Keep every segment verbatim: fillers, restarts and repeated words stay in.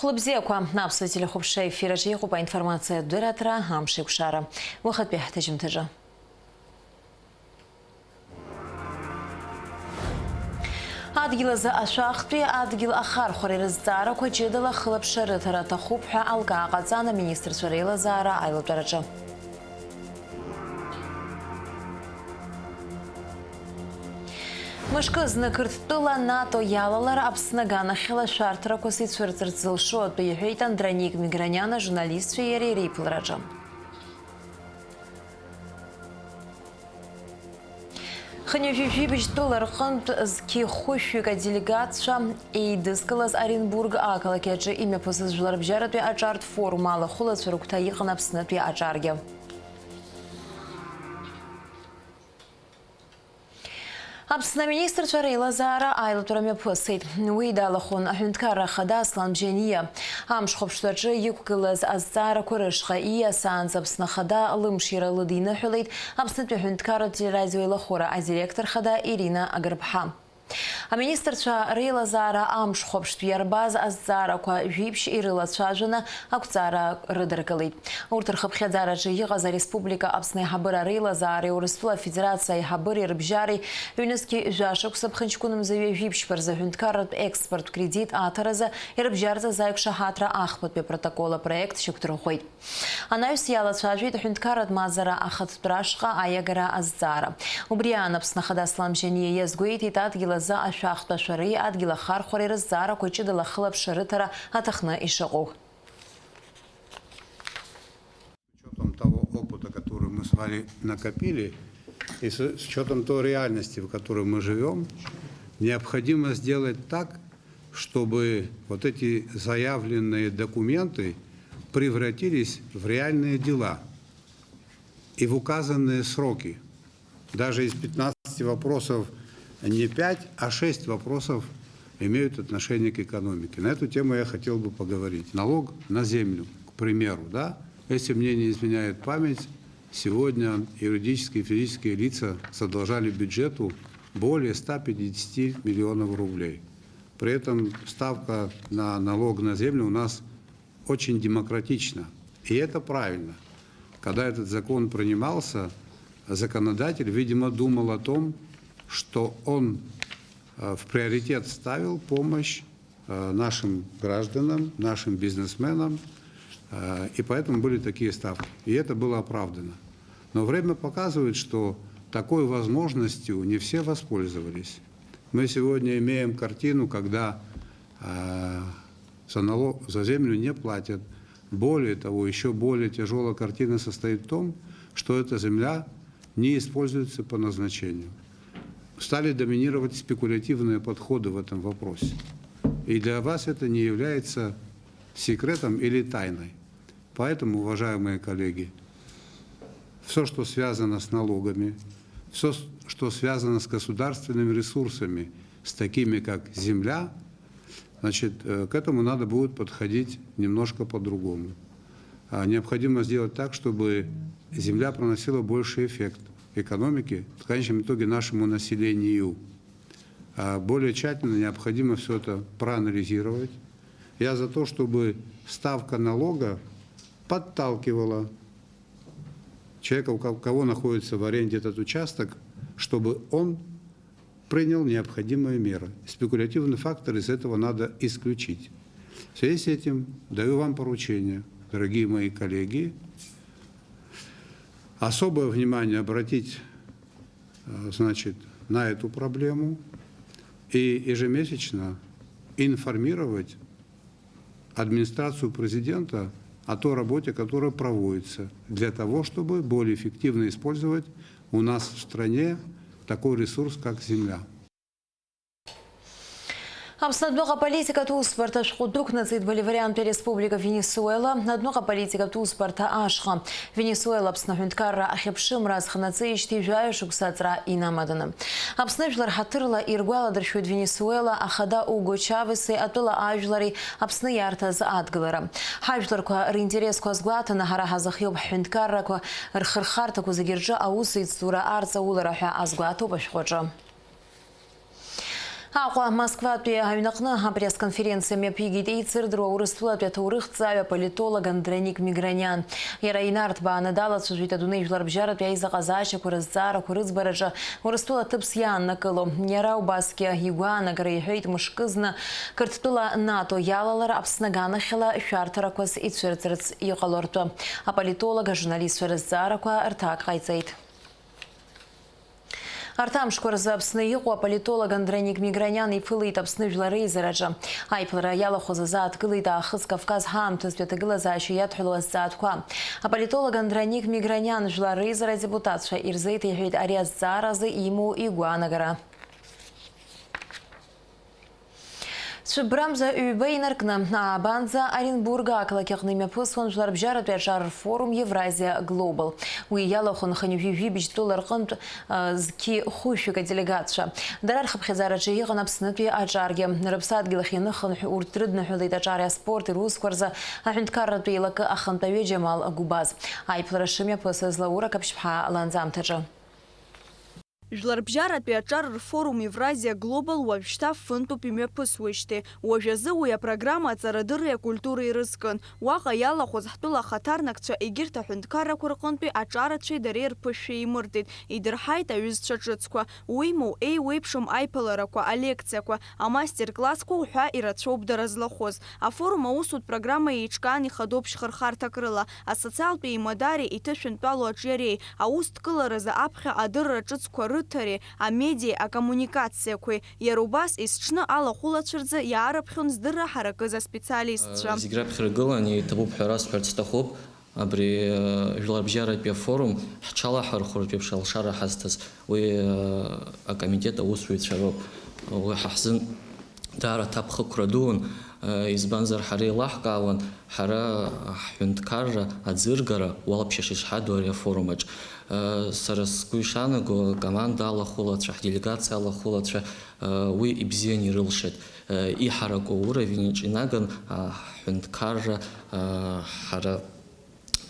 Хәлыбзиақәа, аԥсуа телехәаԥшра ефир аҿы иҟоуп аинформациатә дырраҭара «Амш еиқәшара». Уахатәи ҳҭыжьымҭаҿы. Адгьыл азы ашәахтәи адгьыл ахархәара ирызҵаарақәа ҷыдала хылаԥшра рыҭара аҭахуп ҳәа алкаа ҟаҵан аминистрцәа реилазаара аилатәараҿы. Мышкы зны Қырҭтәыла НАТО иалалар Аԥсны аганахьала шәарҭарақәас ицәырҵырц зылшо атәы иҳәеит Андроник Миграниан ажурналистцәеи иареи реиԥылараҿы. Хынҩажәи жәибжь тәыла рҟынтә зқьи хәышәҩык аделегатцәа еидызкылаз Оренбург ақалақь аҿы имҩаԥысыз жәларбжьаратәи аҿартә форум ала хәылацәа рыгәҭа иҟан Аԥснытәи аҿаргьы. Аԥсны аминистрцәа реилазаара аилатәара мҩаԥысит. Уи далахәын аҳәынҭқарра ахада Аслан Бжьаниа. Амш хәаԥштәаҿы иқәгылаз азҵаарақәа рышҟа ииасаанӡа Аԥсны ахада лымшира лыдиныҳәалеит Аԥснытәи аҳәынҭқарратә телерадиоеилахәыра адиректор хада Ирина Агрыԥҳа. Аминистрцәа реилазаара амш хәаԥштә иарбаз азҵаарақәа жәиԥшь ирылацәажәаны ақәҵара рыдыркылеит. Урҭ рхыԥхьаӡараҿы иҟаз ареспублика Аԥсны аиҳабыра реилазаареи Урыстәыла Афедерациа аиҳабыреи рыбжьареи ҩнызқьи жәашықәса ԥхынҷкәынмза ҩажәи ԥшьба рзы аҳәынҭқарратә экспорттә кредит аҭаразы ирыбжьарҵаз аиқәшаҳаҭра ахԥатәи апротокол апроект шьақәдырӷәӷәеит. Анаҩс иалацәажәеит аҳәынҭқарратә мазара ахатәтәра ашҟа аиагара азҵаара. Убри аан Аԥсны Ахада Аслан Бжьаниа иазгәеиҭеит адгьыл азы ашәахтә ашәареи адгьыл ахархәареи рызҵаарақәа ҷыдала ахылаԥшра рыҭара аҭахны ишыҟоу. С учётом того опыта, который мы с вами накопили, и с, с учётом той реальности, в которой мы живём, необходимо сделать так, чтобы вот эти заявленные документы превратились в реальные дела и в указанные сроки. Даже из пятнадцати вопросов не пять, а шесть вопросов имеют отношение к экономике. На эту тему я хотел бы поговорить. Налог на землю, к примеру, да? Если мне не изменяет память, сегодня юридические и физические лица задолжали бюджету более ста пятидесяти миллионов рублей. При этом ставка на налог на землю у нас очень демократична. И это правильно. Когда этот закон принимался, законодатель, видимо, думал о том, что он, э, в приоритет ставил помощь, э, нашим гражданам, нашим бизнесменам, э, и поэтому были такие ставки. И это было оправдано. Но время показывает, что такой возможностью не все воспользовались. Мы сегодня имеем картину, когда, э, за нало-, за землю не платят. Более того, ещё более тяжёлая картина состоит в том, что эта земля не используется по назначению. Стали доминировать спекулятивные подходы в этом вопросе. И для вас это не является секретом или тайной. Поэтому, уважаемые коллеги, всё, что связано с налогами, всё, с-, что связано с государственными ресурсами, с такими как земля, значит, э, к этому надо будет подходить немножко по-другому. А, необходимо сделать так, чтобы земля приносила больший эффект экономике, в конечном итоге нашему населению. А, более тщательно необходимо всё это проанализировать. Я за то, чтобы ставка налога подталкивала человека, у ко-, кого находится в аренде этот участок, чтобы он принял необходимые меры. Спекулятивный фактор из этого надо исключить. В связи с этим даю вам поручение, дорогие мои коллеги, особое внимание обратить, э, значит, на эту проблему и ежемесячно информировать администрацию президента о той работе, которая проводится, для того, чтобы более эффективно использовать у нас в стране такой ресурс, как земля. Аԥсны адәныҟа аполитикатә усбарҭа ашәҟәы дәықәнаҵеит Боливариантәи Республика Венесуела адәныҟа аполитикатә усбарҭа ашҟа. Венесуела Аԥсны аҳәынҭқарра ахьыԥшымра азхнаҵеижьҭеи жәаҩа шықәса аҵра инамаданы. Аԥсны жәлар ҳаҭырла иргәаладыршәоит Венесуела ахада Уго Чавеси атәыла ажәлари Аԥсны иарҭаз адгылара. Ҳажәларқәа ринтересқәа азгәаҭаны ҳара ҳазыхиоуп ҳҳәынҭқаррақәа рхырхарҭақәа зегьы рҿы аусеицура арҵаулара ҳәа азгәаҭоуп ашәҟәаҿы. Аҟәа Москватәи аҩнаҟны апресс-конференциа мҩаԥигеит еицырдыруа Урыстәылатәи аҭоурыхҭҵааҩ аполитолог Андроник Мигрониан. Иара инарҭбааны далацәажәеит адунеи жәларбжьаратәи аизыҟазаашьақәа рызҵаарақәа рыӡбараҿы Урыстәыла ҭыԥс иааннакыло. Иара убасгьы игәаанагара иҳәеит мышкызны Қырҭтәыла НАТО иалалара Аԥсны аганахьала шәарҭарақәас ицәырҵырц иҟало ртәы. Аполитолог ажурналистцәа рызҵаарақәа рҭак ҟаиҵеит. Арҭ амшқәа рзы Аԥсны иҟоу аполитолог Андроник Мигрониан иԥылеит Аԥсны Жәлар Реизараҿы. Аиԥылара иалахәыз азааҭгылеит Аахыҵ Кавказ ҳаамҭазтәи аҭагылазаашьа иадҳәалоу азҵаатәқәа. Аполитолог Андроник Мигрониан Жәлар Реизара адепутатцәа ирзеиҭеиҳәеит ари азҵаара азы имоу игәаанагара. Цәыббрамза ҩба инаркны, аабанӡа Оренбург ақалақь аҟны имҩаԥысуан Жәларбжьаратәи аҿар рфорум Евразиа Глобал. Уи иалахәын хынҩажәи жәибжь тәыла рҟынтә, а, зқьи хәышәҩык аделегатцәа. Дара рхыԥхьаӡараҿы иҟан Аԥснытәи аҿаргьы. Рыԥсадгьыл ахь ианыхынҳә, урҭ дрыдныҳәалеит аҿари аспорти русқәа рзы аҳәынҭқарратәи еилакы ахантәаҩы Џьамал Гәыбаз. Аиԥылара шымҩаԥысыз Лаура Қаԥшьԥҳа ланҵамҭаҿы. Жәларбжьаратәи аҿар рфорум Евразиа Глобал уажәшьҭа фынтәуп имҩаԥысуеижьҭеи. Уажәазы уи апрограмма аҵарадырреи акультуреи ирызкын. Уаҟа иалахәыз ҳтәыла ахаҭарнакцәа егьырҭ аҳәынҭқаррақәа рҟынтәи аҿарацәеи дареи рԥышәа еимырдеит, идырҳаит аҩызцәа ҿыцқәа. Уимоу, еиуеиԥшым аиԥыларақәа, алекциақәа, амастер-классқәа уҳәа ирацәоуп дара злахәыз. Афорум аусутә программа еиҿкаан ихадоуп шьхырхарҭак рыла, асоциалтә еимадареи иҭышәынтәалоу аҿиареи, аусҭкыларазы аԥхьа адырра ҿыцқәа рыҭареи, амедиеи акоммуникациақәеи. Иара убас есҽны алахәылацәа рзы иаарыԥхьон здырра ҳаракыз аспециалистцәа. Зегь раԥхьа иргылан, иҭабуп ҳәа расҳәарц сҭахуп. Абри, э, жәларбжьаратәи афорум ҳҽалаҳархәратә еиԥш алшара ҳазҭаз, уи, э, акомитет аусзуҩцәа роуп. Уи ҳа ҳзын даара ҭакԥхықәра дуун, э, избанзар, ҳара еилаҳкаауан, ҳара ҳҳәынҭқарра аӡыргара уалԥшьа шышҳаду ари афорумаҿ. Э, сара сгәы ишаанаго, акоманда алахәылацәа, ҳделегациа алахәылацәа, э, уи ибзианы ирылшеит. Э, иҳараку ауровень аҿы инаган, а, ҳҳәынҭқарра, э, ҳара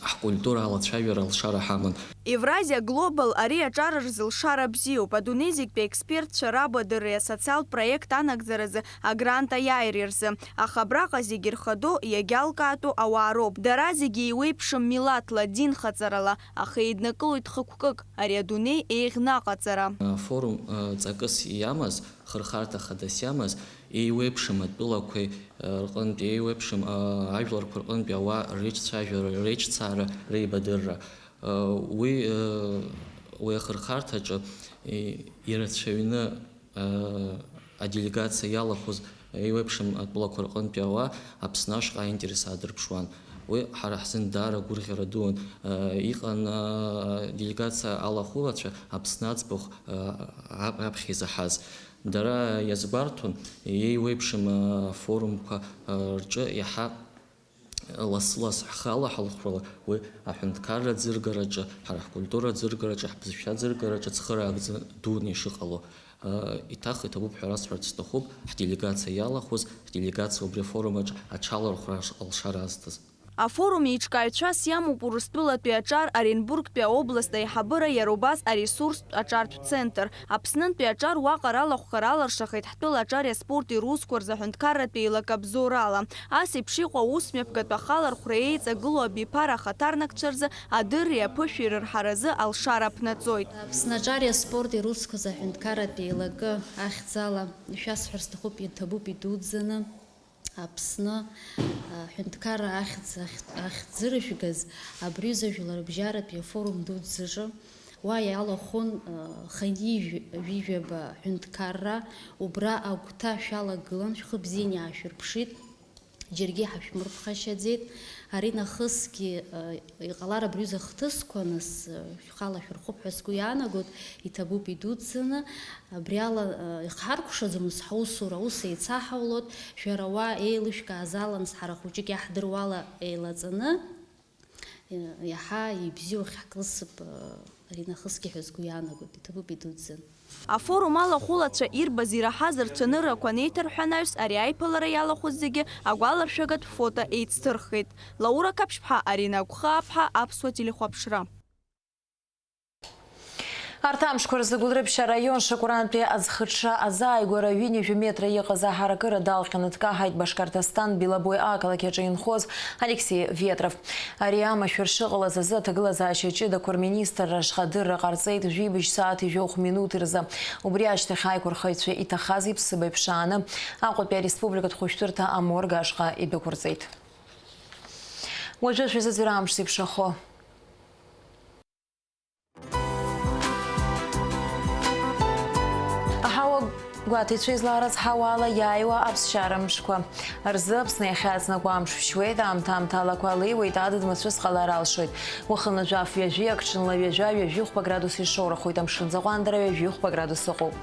ҳкультура алацәажәара алшара ҳаман. Евразиа Глобал ари аҿар рзы лшара бзиоуп. Адунеи зегьтәи аекспертцәа рабадырреи асоциалтә проект анагӡаразы агрант аиааиреи рзы. Аха абраҟа зегьы ирхадоу, иагьалкаатәу ауаа роуп. Дара зегьы еиуеиԥшым милаҭла, динхаҵарала, аха еиднакылоит хықәкык, ари адунеи еиӷьны аҟаҵара. Афорум, э, ҵакыс иамаз, хырхарҭа хадас иамаз, еиуеиԥшым атәылақәеи, э, рҟынтә, еиуеиԥшым, э, ажәларқәа рҟынтәи ауаа реиҿцәажәара, реиҿцаара, реибадырра. Э, уи, э, уи ахырхарҭаҿы, э, ирацәаҩны, э, аделегациа иалахәыз еиуеиԥшым атәылақәа рҟынтәи ауаа Аԥсны ашҟа аинтерес аадырԥшуан. Уи ҳара ҳзын даара гәырӷьара дуун. Э, иҟан, э, делегациа алахәылацәа Аԥсны аӡбахә, э, ап-, аԥхьа изаҳаз. Дара иазгәарҭон, еиуеиԥшым, э, афорумқәа, э, рҿы иаҳа лас-лас ҳхы алаҳалхәрала уи аҳәынҭқарра аӡыргараҿы, ҳара ҳкультура аӡыргараҿы, ҳбызшәа аӡыргараҿы цхыраагӡа дуны ишыҟало. Э, иҭах иҭабуп ҳәа расҳәарц сҭахуп, ҳделегациа иалахәыз, ҳделегациа убри афорум аҿы аҽалархәра аш-, алшара азҭаз. Афорум еиҿкааҩцәас иамоуп Урыстәылатәи аҿар Оренбургтәи аобласт аиҳабыра, иара убас аресурстә аҿартә центр. Аԥснынтәи аҿар уаҟа ралахәхар аларшахеит ҳтәыла аҿари аспорти русқәа рзы аҳәынҭқарратәи еилакы абзоурала. Ас еиԥш иҟоу аусмҩаԥгатә ахалархәра еиҵагылоу абиԥара ахаҭарнакцәа рзы адырреи аԥышәеи рырҳаразы алшара аԥнаҵоит. Аԥсны аҿари аспорти русқәа рзы аҳәынҭқарратәи еилакы ахьӡала ишәасҳәар сҭахуп, иҭабуп идуӡӡаны. Аԥсны, а, ҳәынҭқарра ахьӡ ахь-, ахьӡырыжәгаз абри аҩыза жәларбжьаратәи афорум дуӡӡаҿы уа иалахәын, а, хынҩажәи жәаба ҳәынҭқарра, убра агәҭа шәалагылан, шәхы бзианы иаашәырԥшит, џьаргьы ҳашәмырԥхашьаӡеит. Аринахысгьы, а, иҟалар абри аҩыза ахҭысқәа, нас, а, шәхала шәырхуп ҳәа сгәы иаанагоит, иҭабуп идуӡӡаны. Абри ала, э, ихҳаркәшаӡом ус ҳусура, ус еицаҳаулоит, шәара уа еилышәкааз ала, нас ҳара хәыҷык иаҳдыруала еилаҵаны, э, иаҳа ибзиоу ахь ҳкылсып, э, аринахысгьы ҳәа сгәы иаанагоит, иҭабуп идуӡӡан. Афорум алахәылацәа ирбаз, ираҳаз рцәаныррақәа анеиҭарҳәа анаҩс, ари аиԥылара иалахәыз зегьы агәаларшәагатә фото еицҭырхит. Лаура Қаԥшьԥҳа, Арина Агәхааԥҳа, Аԥсуа телехәаԥшра. Арҭ амшқәа рзы Гәылрыԥшь араион Шакурантәи аӡхыҽра азааигәара ҩынҩажәа метра иҟаз аҳаракыра далҟьаны дкаҳаит Башкортостан Белобой ақалақь аҿы инхоз Алексей Ветров. Ари амашәыр шыҟалаз азы аҭагылазаашьа ҷыдақәа рминистрра ашҟа адырра ҟарҵеит жәибжь сааҭи жәохә минуҭи рзы. Убри ашьҭахь аиқәырхаҩцәа иҭахаз иԥсыбаҩ ԥшааны Аҟәатәи ареспубликатә хәышәтәырҭа аморг ашҟа идәықәырҵеит. Уажәы шәазыӡырҩ амш зеиԥшрахо. Аҳауа гәаҭеицәа изларыцҳауа ала иааиуа аԥсшьара мшқәа рзы Аԥсны иахьаҵнакуа амш шәшьуеит, аамҭа-аамҭалақәа алеиуеит, адыд мацәыс ҟалар алшоит. Уахынла жәаф ҩажәи, аҽынла ҩажәа, ҩажәихәба градус ишоурахоит, амшын аӡы аҟәандара ҩажәихәба градус ыҟоуп.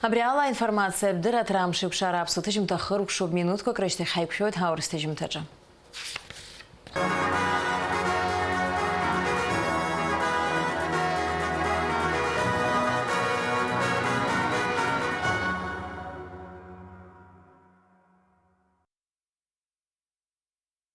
Абри ала аинформациатә дырраҭара амш еиқәшара аԥсуа ҭыжьымҭа хыркәшоуп, минуҭқәак рышьҭахь ҳаиқәшәоит ҳаурыс ҭыжьымҭаҿы.